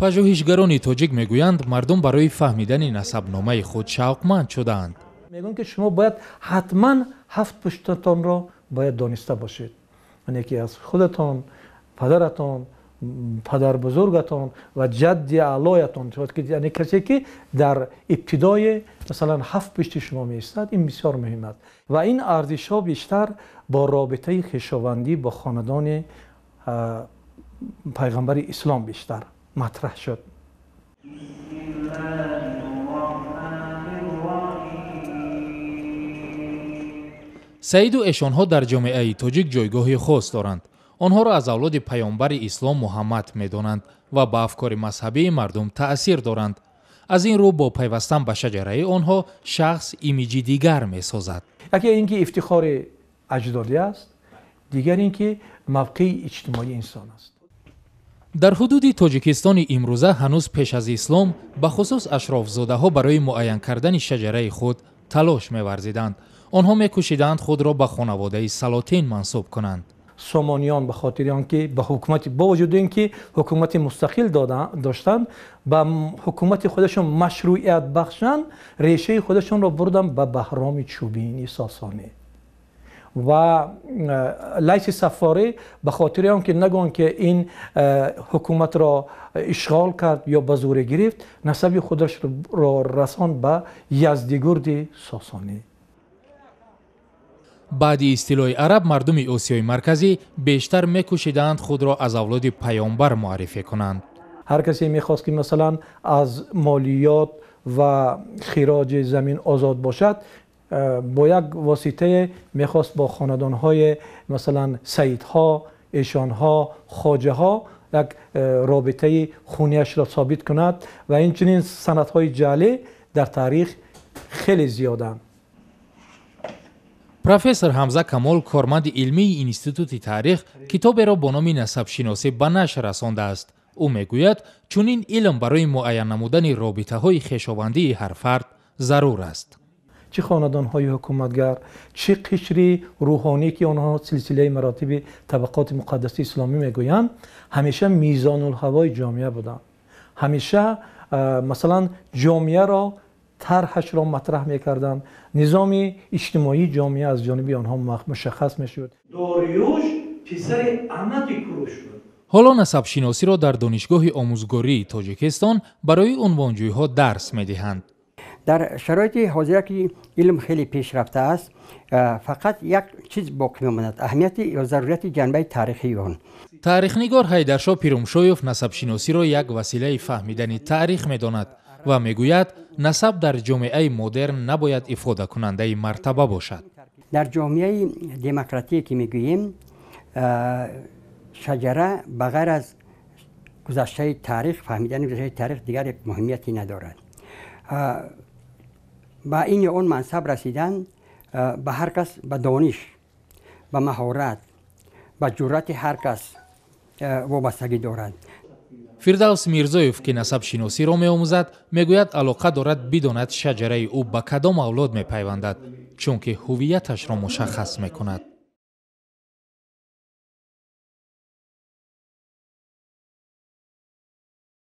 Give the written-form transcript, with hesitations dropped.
Пажӯҳишгарони тоҷик мегӯянд, мардум барои фаҳмидани насабномаи худ шавқманд шудаанд. Мегӯянд, ки шумо бояд ҳатман ҳафт пуштатонро бояд дониста бошед, яъне ки аз худатон, падаратон, падарбузургатон ва ҷадди аълоятон, яъне касе ки дар ибтидои масалан ҳафт пушти шумо меистад. Ин бисёр муҳим аст ва ин арзишҳо бештар бо робитаи хешовандӣ бо хонадони пайғамбари ислом бештар матраҳ шуд. Саиду эшонҳо дар ҷомеаи тоҷик ҷойгоҳи хос доранд. Онҳоро аз авлоди паёмбари ислом Муҳаммад медонанд ва ба афкори мазҳабии мардум таъсир доранд. Аз ин рӯ бо пайвастан ба шаҷараи онҳо шахс имиҷи дигар месозад. Яке ин ки ифтихори аҷдодӣ аст, дигар ин ки мавқеи иҷтимоии инсон аст. Дар ҳудуди Тоҷикистони имрӯза ҳанӯз пеш аз ислом бахусус ашрофзодаҳо барои муайян кардани шаҷараи худ талош меварзиданд. Онҳо мекӯшиданд худро ба хонаводаи салотин мансуб кунанд. Сомониён ба хотири он ки ба ҳукумати, бо вуҷуди ин ки ҳукумати мустақил доштанд, ба ҳукумати худашон машрӯият бахшанд, решаи худашонро бурданд ба Баҳроми Чӯбини Сосонӣ ва Лайси Саффорӣ ба хотири он ки нагӯянд ки ин ҳукуматро ишғол кард ё ба зӯрӣ гирифт, насаби худашро расонд ба Яздигурди Сосонӣ. Баъди истилои араб мардуми Осиёи Марказӣ бештар мекӯшиданд худро аз авлоди паёмбар муаррифӣ кунанд. Ҳар касе мехост ки масалан аз молиёт ва хироҷи замин озод бошад, бо як воситае мехост бо хонадонҳои масалан саидҳо, эшонҳо, хоҷаҳо як робитаи хунияшро собит кунад ва инчунин санадҳои ҷаълӣ дар таърих хеле зиёданд. Профессор Ҳамза Камол, корманди илмии Институти таърих, китоберо бо номи насабшиносӣ ба нашр расондааст. Ӯ мегӯяд, чунин илм барои муайян намудани робитаҳои хешовандии ҳар фард зарур аст. Чӣ хонадонҳои ҳукуматгар, чӣ қишри рӯҳонӣ, ки онҳо силсилаи маротиби табақоти муқаддаси исломӣ мегӯянд, ҳамеша мизонулҳавои ҷомеа буданд. Ҳамеша масалан ҷомеаро тарҳашро матраҳ мекарданд. Низоми иҷтимоии ҷомеа аз ҷониби онҳо мушаххас мешуд. Дориюш писари амаки Куруш буд. Ҳоло насабшиносиро дар Донишгоҳи омӯзгории Тоҷикистон барои унвонҷӯйҳо дарс медиҳанд. Дар шароити ҳозира ки илм хеле пешрафта аст, фақат як чиз боқӣ мемонад: аҳамияти ё зарурияти ҷанбаи таърихии он. Таърихнигор Ҳайдаршо Пирумшоев насабшиносиро як василаи фаҳмидани таърих медонад ва мегӯяд, насаб дар ҷомеаи модерн набояд ифодакунандаи мартаба бошад. Дар ҷомеаи демократие ки мегӯем, шаҷара ба ғайр аз гузаштаи таърих, фаҳмидани гузаштаи таърих дигар муҳимияте надорад. Ба ин ё он мансаб расидан ба ҳар кас ба дониш, ба маҳорат, ба ҷуръати ҳар кас вобастагӣ дорад. Фирдавс Мирзоев, ки насабшиносиро меомӯзад, мегӯяд алоқа дорад бидонад шаҷараи ӯ ба кадом авлод мепайвандад, чунки ҳувияташро мушаххас мекунад.